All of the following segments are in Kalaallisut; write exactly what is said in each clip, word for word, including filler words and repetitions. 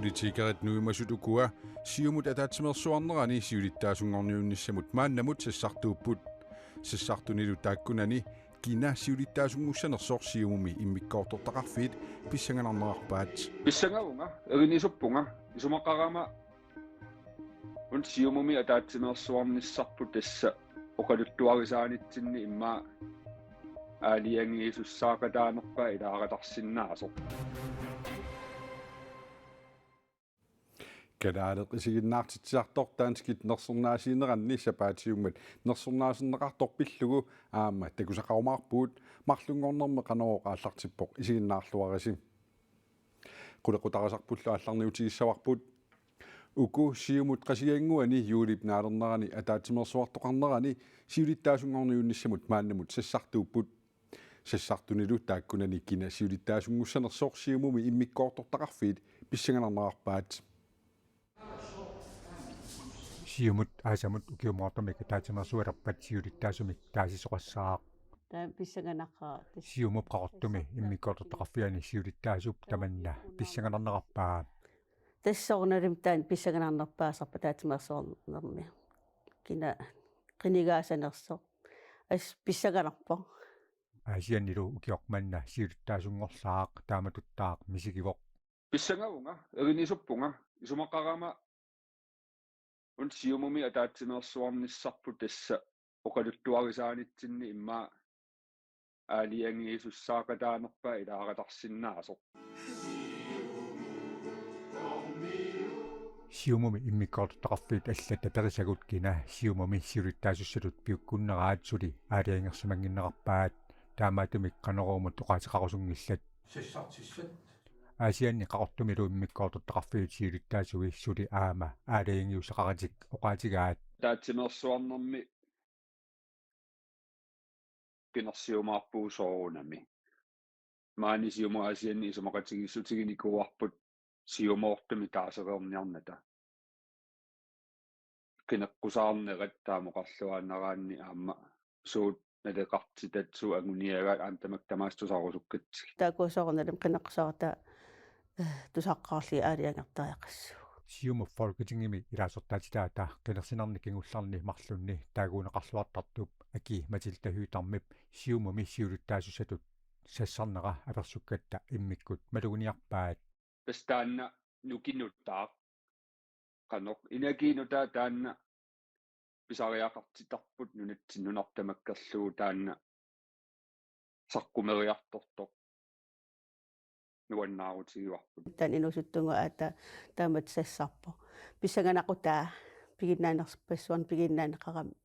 Politikerit nuimasut ukua Siumut ataatsimeersuarnerani siulittaasunngorniunnissamut maannamut sassartuupput. Sassartunilu taakkunani kina siulittaasunngussanersoq Siumumi immikkoortortaqarfiit pissanganarnerarpaat. Pissangavunga, erinisuppunga, isumaqarama una Siumumi ataatsimeersuarnissarput tassa oqaluttuarisaanitsinni immaqa aalajangiisussaaqataanerpaat ilaaqatarsinnaasoq. Kalaaleq isiginnaartitsisartoq danskit nersornaasiineranni sapaatiummat nersornaaserneqartoq pillugu aamma takusaqarumaarpugut, marlunngornermi Qanorooq aallartippoq, isiginnaarluarisi. Qulequtarisarpullu aallarniutigissavarput. Uku Siumut Qasigiannguani juulip naalernerani ataatsimeersuartoqarnerani siulittaasunngorniunnissamut maannamut sassartuupput. Sassartunilu taakkunani kina siulittaasunngussanersoq Siumumi immikkoortortaqarfiit pissanganarnerarpaat. Siumut aasamut ukiumoortumik ataatsimeersualerpat siulittaasumik taasisoqassaaq. Taanna pissanganaqaaq tassa. Siumup Qaqortumi immikkoortortaqarfiani siulittaasup tamanna pissanganarnerarpaa. Tassa soorunalimi taanna pissanganarnerpaasarpoq ataatsimeersuarnermi. Kina qinigaasanersoq. Assut pissanganarpoq. Aasiannilu ukioq manna siulittaasunngorlaaq, taamatuttaaq misigivoq. Pissangavunga, erinisuppunga, isumaqarama una Siumumi ataatsimeersuarnissarput tassa oqaluttuarisaanitsinni immaqa aalajangiisussaaqataanerpaat ilaaqatarsinnaasoq. Siumumi immikkoortortaqarfiit allat aperisagut kina Siumumi siulittaasussatut piukkunneraat suli aalajangersimannginnerarpaat, taamaattumik Qanoruumut oqaaseqarusunngillat. Sassartissat. Aasianni Qaqortumilu immikkoortortaqarfiit siulittaasui suli aamma aalajangiussaqaratik oqaatigaat. Ataatsimeersuarnermi qinersiumaarpugut soorunami. Maani Siumut Aasianni isumaqatigiissutiginikuuarput siumoortumik taasereerniarnata. Qineqqusaarnerat taama oqarluaannaraanni aamma suut naleqartitat, suut anguniagaat aamma tamakku tamaasa tusarusukkatsigit. Taakku soorunalimi qineqqusaartut, eh, tusaqqaarlugit aalajangertariaqassuugut. Siumup Folketingimi ilaasortaatitaata qinersinerni kingullerni marlunni taaguunneqarluartartup Aki-Matilda Høegh-Damip Siumumi siulittaasussatut sassarnera apersukkatta immikkut maluguniarpaat. Tassa taanna nukinutaaq. Qanoq, energiinutaaq taanna pisariaqartitarput nunatsinni nunarput tamakkerlugu, taanna saqqumeriartortoq nuannaarutigivarput. Taanna inuusuttunngooq aatsaat taamatut sassarpoq. Pissanganaqutaaq, piginnaanerpassuarnik piginnaanneqarami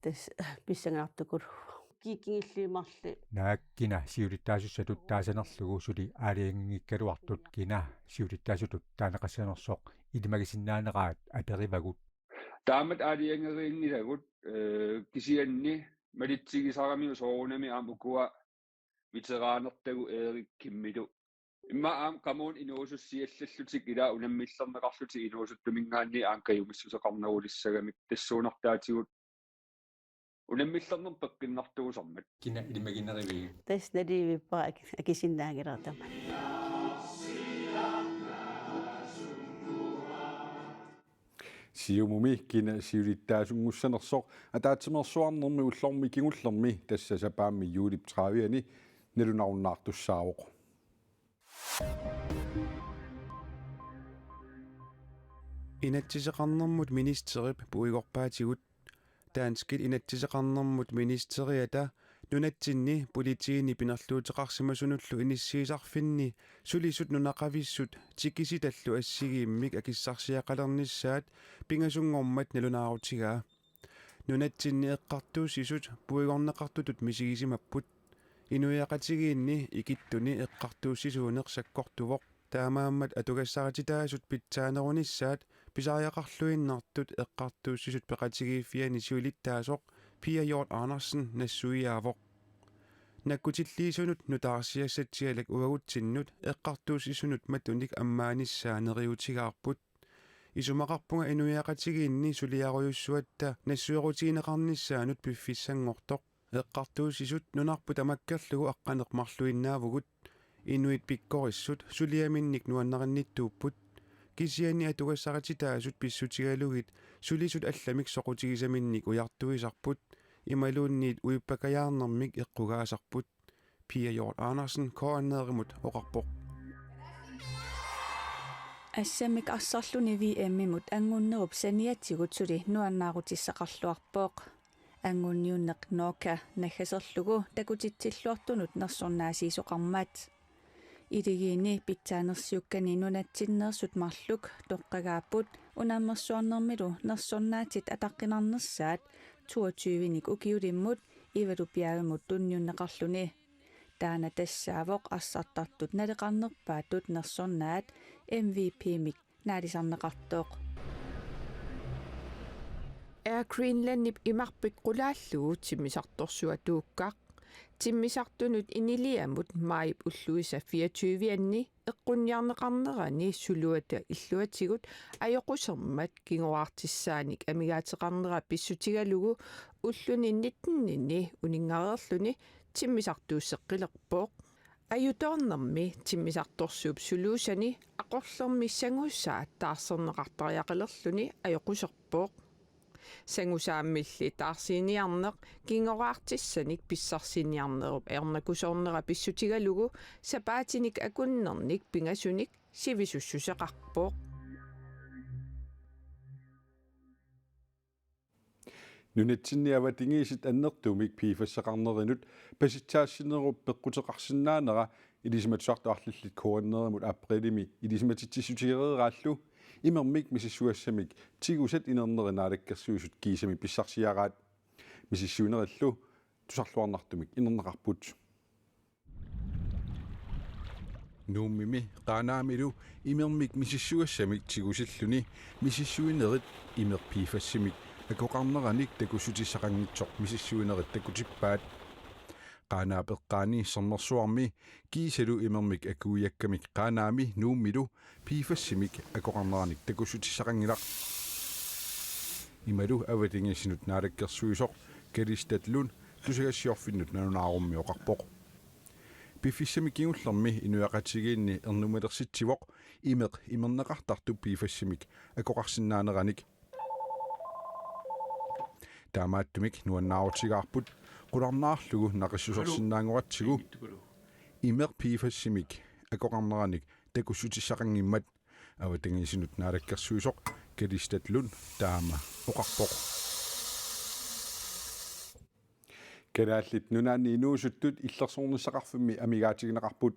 tassa pissanganartukuluuvoq. Kikkut kingulliit marluk. Naak kina siulittaasussatut taasanerlugu suli aalajanginngikkaluartut kina siulittaasutut taaneqassanersoq ilimagisinnaaneraat aperivagut. Taamatut aalajangeriinngilagut, eh, kisianni malitsigisaramiuk soorunami aamma ukua veteranertagut Erik Kimmilu. Immaqa aamma qamuuna inuusussiallallutik, ilaa unammillerneqarlutik inuusuttuminngaanniit aamma kajumissuseqarnerulissagamik, tassuunartaatigut unammillernermut peqqinnartuusarmat. Kina ilimaginerivigit? Tassa nalivippara, aki-, akisinnaanngilara tamanna. Siumumi kina siulittaasunngussanersoq ataatsimeersuarnermi ullormi kingullermi, tassa sapaammi juulip tredivianni, nalunarunnaartussaavoq. Inatsiseqarnermut ministerip puigorpaatigut. Danskit inatsiseqarnermut ministeriata nunatsinni politiinit pinerluuteqarsimasunullu inissiisarfinni sulisut nunaqavissut tikisitallu assigiimmik akissarsiaqalernissaat pingasunngormat nalunaarutigaa. Nunatsinni eqqartuussisut puigorneqartutut misigisimapput. Inuiaqatigiinni ikittuni eqqartuussisuuneq sakkortuvoq. Taamaammat atugassarititaasut pitsaanerunissaat pisariaqarluinnartut eqqartuussisut peqatigiiffianni siulittaasoq Pia Hjort Andersen nassuiaavoq. Nakkutilliisunut nutaarsiassatsialak uagutsinnut eqqartuussisunut matunik ammaanissaa neriuutigaarput. Isumaqarpunga inuiaqatigiinni suliarujussuatta nassuerutigineqarnissaanut piffissanngortoq. Eqqartuussisut nunarput tamakkerlugu aqqaneq-marluinnaavugut. Inuit pikkorissut suliaminnik nuannarinnittuupput. Kisianni atugassarititaasut pissutigalugit sulisut allamik soqutigisaminnik ujartuisarput, imaluunniit uippakajaarnermik eqqugaasarput, Pia Hjort Andersen K N R-imut oqarpoq. Assammik arsarluni V M-imut anngunnerup saniatigut suli nuannaarutissaqarluarpoq. Anngunniunneq Norka naggaserlugu takutitsilluartunut nersornaasiisoqarmat. Iligiinni pitsaanersiukkani nunatsinneersut marluk toqqagaapput unammersuarnermilu nersornaatit ataqqinarnersaat toogtyvenik ukiulimmut Ivalu Bjergemut tunniunneqarluni. Taanna tassaavoq arsartartut naleqarnerpaatut nersornaat M V P-mik naalisarneqartoq. Air Greenlandip imarpik qulaallugu timmisartorsuaq Tuukkaq timmisartunut Iniliamut maajip ulluisa fireogtyve-anni eqqunniarneqarnerani suluata illuatigut ajoqusermat kingoraartissaanik amigaateqarnera pissutigalugu ulluni nitten-inni uninngareerluni timmisartuusseqqilerpoq. Ajutoornermi timmisartorsuup suluusani aqorlermi sangusaa taarserneqartariaqalerluni ajoquserpoq. Sangusaammilli taarsiiniarneq kingoraartissanik pissarsiniarnerup ajornakusoornera pissutigalugu sapaatinik akunnernik pingasunik sivisussuseqarpoq. Nunatsinni avatangiisit annertuumik PFAS-eqarnerinut pasitsaassinerup peqquteqarsinnaanera Ilisimatusartut Arlallit K N R-imut aprilimi ilisimatitsissutigereeraallu imermik misissugassamik tigusat inerneri naalakkersuisut kiisami pissarsiaraat. Misissuinerillu tusarluarnartumik inerneqarput. Nuummimi Qaanaamilu imermik misissugassamik tigusilluni misissuinerit imeq PFAS-imik akoqarneranik takussutissaqanngitsoq misissuinerit takutippaat. Qaanaap eqqaani Sermersuarmi kiisalu imermik akuiakkamik Qaanaami Nuummilu PFAS-imik akoqarneranik takussutissaqanngilaq. Imalu avatangiisinut naalakkersuisoq Kalistat Lund tusagassiorfinnut nalunaarummi oqarpoq. Piffissami kingullermi inuiaqatigiinni ernumalersitsivoq imeq imerneqartartup PFAS-imik akoqarsinnaaneranik. Taamaattumik nuannaarutigaarput qularnaarlugu naqissusersinnaanngoratsigu imeq PFAS-imik akoqarneranik takussutissaqanngimmat. Avatangiisinut naalakkersuisoq Kalistat Lund taama oqarpoq. Kalaallit Nunaanni inuusuttut illersornissaqarfimmi amigaatigineqarput.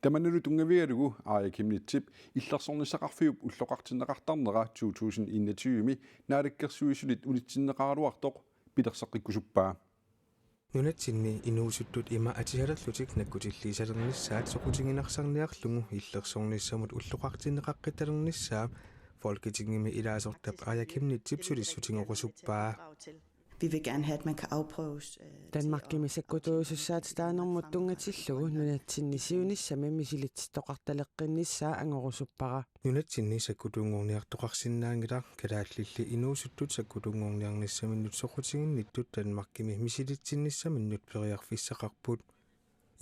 Tamannalu tunngavigalugu Aaja Chemnitzip illersornissaqarfiup ulloqartinneqartarnera to tusind enogtyve-mi naalakkersuisunit unitsinneqaraluartoq pilerseqqikkusuppaa. Nunatsinni inuusuttut ima atisalerlutik nakkutilliisalernissaat soqutiginarsaarniarlugu illersornissamut ulloqartinneqaqqittalernissaa Folketingimi ilaasortap Aaja Chemnitzip sulissutigerusuppaa. Vi vil gerne have, at man kan afprøves, øh, til Danmarkimi at sakkutuusussaatitaanermut tunngatillugu nunatsinni siunissami misilitsittoqartaleqqinnissaa angorusuppara. Nunatsinni sakkutuunngorniartoqarsinnaanngilaq, kalaallilli inuusuttut sakkutuunngorniarnissaminnut soqutiginnittut Danmarkimi misilitsinnissaminnut periarfissaqarput.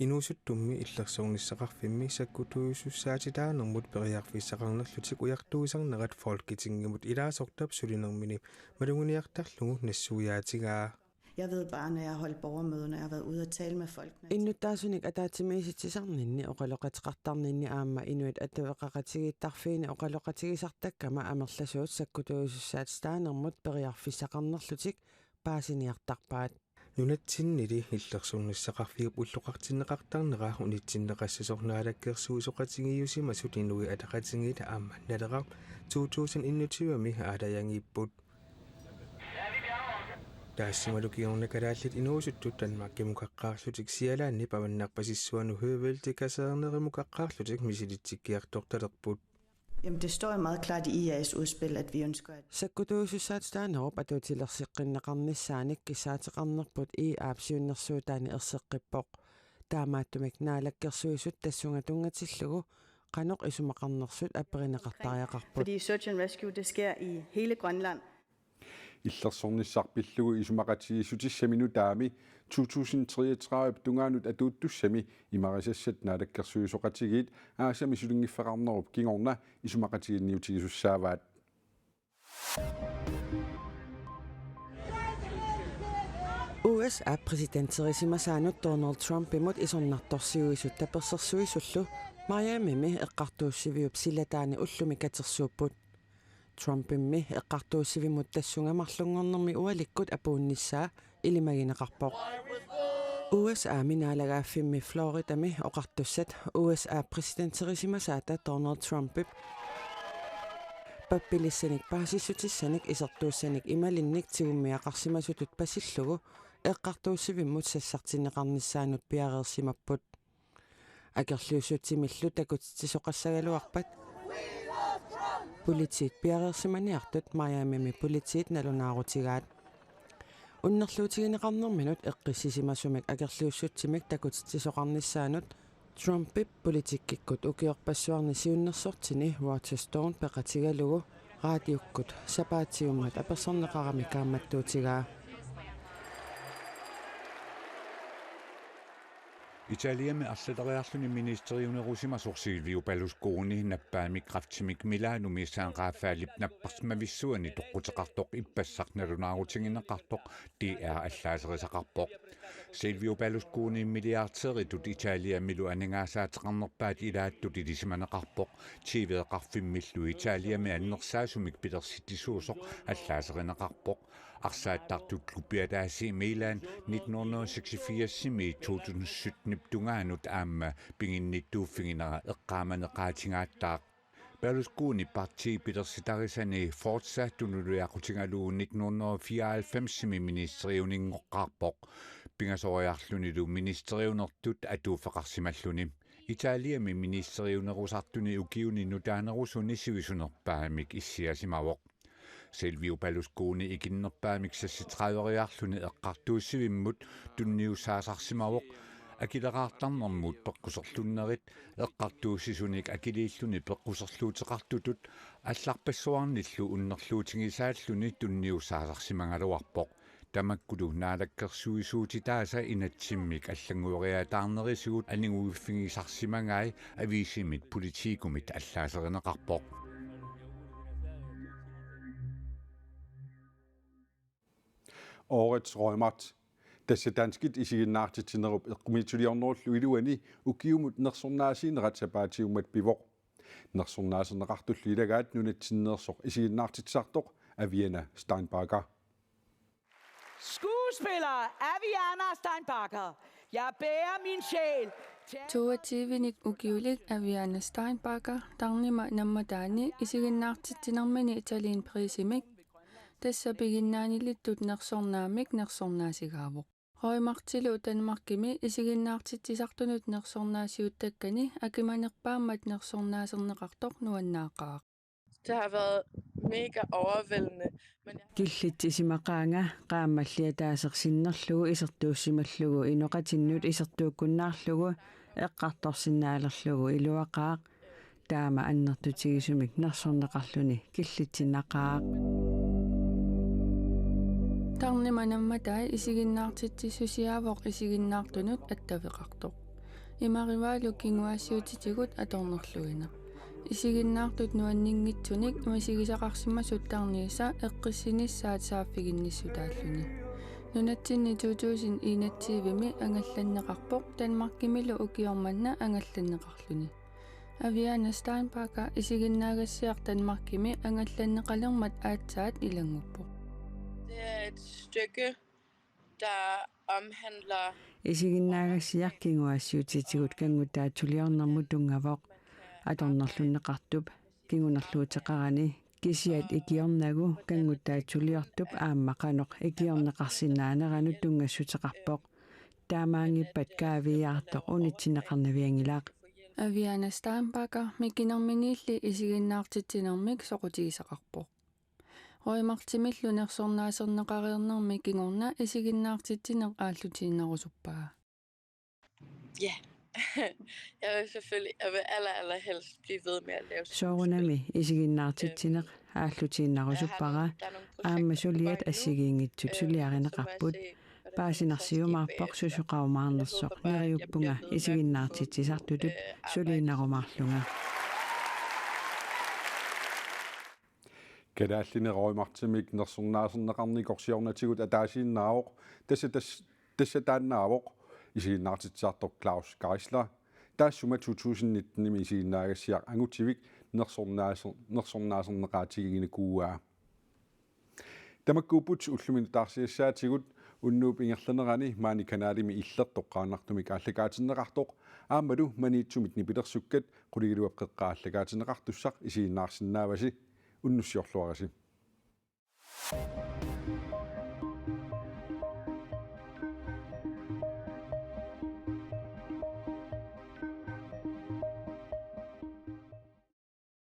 Inuusuttummi illersornissaqarfimmi sakkutuusussaatitaanermut periarfissaqarnerlutik ujartuisarnerat Folketingimut ilaasortap sulinermini maluginiartarlugu nassuiaatigaa. Jeg ved bare, når jeg har holdt borgermøde, når jeg har været ude og tale med folk, når jeg Innuttaasunik ataatsimiisitsisarninni oqaloqateqartarninni aamma inuit attaveqaqatigiittarfiini oqaloqatigisartakkama amerlasuut sakkutuusussaatitaanermut periarfissaqarnerlutik paasiniartarpaat. Nunatsinnili illersornissaqarfiup ulloqartinneqartarnera unitsinneqassasoq naalakkersuisoqatigiiusimasut Inuit Ataqatigiit aamma Naleraq to tusind enogtyve-mi aalajangiipput. Taassumalu kingorna kalaallit inuusuttut Danmarkimukaqqaarlutik Sjællandip avannarpasissuanut Høvelte Kasernerimukkaqqaarlutik misilitsikkiartortalerput. Jamen, det står jo meget klart i I A S udspil, at vi ønsker, at Sakkutuusussaatitaanerup atuutilerseqqinneqarnissaanik kissaateqarnerput I A-p siunnersuutaani erseqqippoq. Taamaattumik naalakkersuisut tassunga tunngatillugu qanoq isumaqarnersut aperineqartariaqarput. Fordi search and rescue, det sker i hele Grønland. Illersornissaq pillugu isumaqatigiissutissami nutaami to tusind treogtredive tungaanut atuuttussami imarisassat naalakkersuisoqatigiit aasami sulinngiffeqarnerup kingorna isumaqatiginniutigisussaavaat. U S A præsidenterisimasuunut Donald Trumpimut isornartorsiuisut tapersersuisullu Miamimi eqqartuussiviup silataani ullumi katersuupput. Trumpimmi eqqartuussivimmut tassunga marlunngornermi ualikkut apuunnissaa ilimagineqarpoq. U S A-mi naalagaaffimmi Floridami oqartussat U S A præsidenterisimasaata Donald Trumpip pappilissanik paasissutissanik isertuussanik imalinnik tigummiaqarsimasutut pasillugu eqqartuussivimmut sassartinneqarnissaanut piareersimapput. Akerliussutsimillu takutitsisoqassagaluarpat politiit piareersimaniartut Miamimi politiit nalunaarutigaat. Unnerluutigineqarnerminut eqqissisimasumik akerliussutsimik takutitsisoqarnissaanut Trumpip politikkikkut ukiorpassuarni siunnersortini Roger Stone peqatigalugu raatiukkut sapaatiummat apersorneqarami kaammattuutigaa. Italiami arlaleriarluni ministeriunerusimasoq Silvio Berlusconi nappaamik kræftimik Milanomi San Raffaelip napparsimavissuani toqquteqartoq ippassaq nalunaarutigineqartoq D R allaaserisaqarpoq. Silvio Berlusconi milliardæritut Italiamilu aningaasaateqarnerpaat ilaattut ilisimaneqarpoq. T V-qarfimmillu Italiami annersaasumik pilersitsisuusoq allaaserineqarpoq. Arsaattartut klubbi ataasiit Milan nitten hundrede og seksogfirsimi to tusind syttenip tungaanut aamma piginnittuuffiginera eqqaamaneqaatigaattaaq. Berlusconi partii pilersitarisani Forza tunuliaqutigalugu nitten hundrede og fireoghalvfemsimi ministeriuninngoqqaarpoq. Pingasoriarlunilu ministeriunertut atuuffeqarsimalluni. Italiami ministeriunerusartuni ukiuni nutaanerusuni sivisunerpaamik issiasimavoq. Silvio Berlusconi ikinnerpaamik seksogtrediveriarluni eqqartuussivimmut tunniussaasarsimavoq. Akileraartarnermut peqquserlunnerit eqqartuussisunik akiliilluni peqquserluuteqartutut allarpassuarnillu unnerluutigisaalluni tunniussaasarsimagaluarpoq. Tamakkulu naalakkersuisuutitaasa inatsimmik allanngueriataarnerisigut aniguiffigisarsimagai aviisimit Politikumit allaaserineqarpoq. Årets Røgmart. Tassa danskit isiginnaartitsinerup eqqumiitsuliornerullu iluani ukiumut nersornaasiinerat sapaatiummat pivoq. Nersornaaserneqartullu ilagaat nunatsinneersoq isiginnaartitsisartoq Aviana Steinbacher. Skuespiller Aviana Steinbacher. Jeg bærer min sjæl. Toogtyvenik ukiulik Aviana Steinbacher tarnima nammataani isiginnaartitsinermini Talin Prisimik, tassa piginnaanilittut nersornaammik, nersornaasigaavoq. Røgmartilu Danmarkimi isiginnaartitsisartunut nersornaasiuttakkani akimanerpaammat nersornaaserneqartoq nuannaaqaaq. Det har været mega overvældende. Men jeg... Killitsisimaqaanga, qaammalliataasersinnerlugu isertuussimallugu inoqatinnut isertuukkunnaarlugu eqqartorsinnaalerlugu iluaqaaq. Taama annertutigisumik nersorneqarluni killitsinnaqaaq. Tarnima nammatai isiginnaartitsissusiaavoq isiginnaartunut attaveqartoq. Imarivaalu kinguaassiuutitigut atornerluineq. Isiginnaartut nuanninngitsunik misigisaqarsimasut tarniisa eqqissinissaat saaffiginnissutaalluni. Nunatsinni to tusind enogtyvemi angallanneqarpoq, Danmarkimilu ukioq manna angallanneqarluni. Aviana Steinbacher isiginnaagassiaq Danmarkimi angallanneqalermat aatsaat ilannguppoq. Det er et stykke, der omhandler... Isiginnaagassiaq kinguaassiuutitigut kanngutsaatsuliornermut tunngavoq. Atornerlunneqartup kingunerluuteqarani, kisiat ikiornagu kanngutsaatsuliortup aamma qanoq ikiorneqarsinnaaneranut tunngassuteqarpoq. Taamaanngippat kaaviiaartoq unitsinneqarnavianngilaq. Aviana Steinbacher mikinerminiilli isiginnaartitsinermik soqutigisaqarpoq. Røgmartimillu nersornaaserneqareernermi kingorna isiginnaartitsineq aallutiinnarusuppaa. Ja, Jeg vil selvfølgelig, jeg vil aller, aller helst blive ved med at lave skuespil. Soorunami isiginnaartitsineq aallutiinnarusuppara, aamma suliat assigiinngitsut suliarineqarput. Paasinarsiumaarpoq susoqarumaarnersoq, neriuppunga isiginnaartitsisartutut suliinnarumaarlunga. Kalaallinik Roy Martinimik nersornaaserneqarnikoq siornatigut ataasiinnaavoq, tassa tas-, tassa taannaavoq isiginnaartitsisartoq Claus Geisler, taassuma to tusind nitten-imi isiginnaagassiaq Angutivik nersornaaser-, nersornaaserneqaatiginikuuaa. Tamakkuupput ullumi nutaarsiassaatigut. Unnuup ingerlanerani maani kanalimi Illertoqqaannartumik aallakaatinneqartoq aammalu Maniitsumit nipilersukkat qulingiluat qeqqat aallakaatinneqartussaq isiginnaarsinnaavasi. Unnussiorluarisi.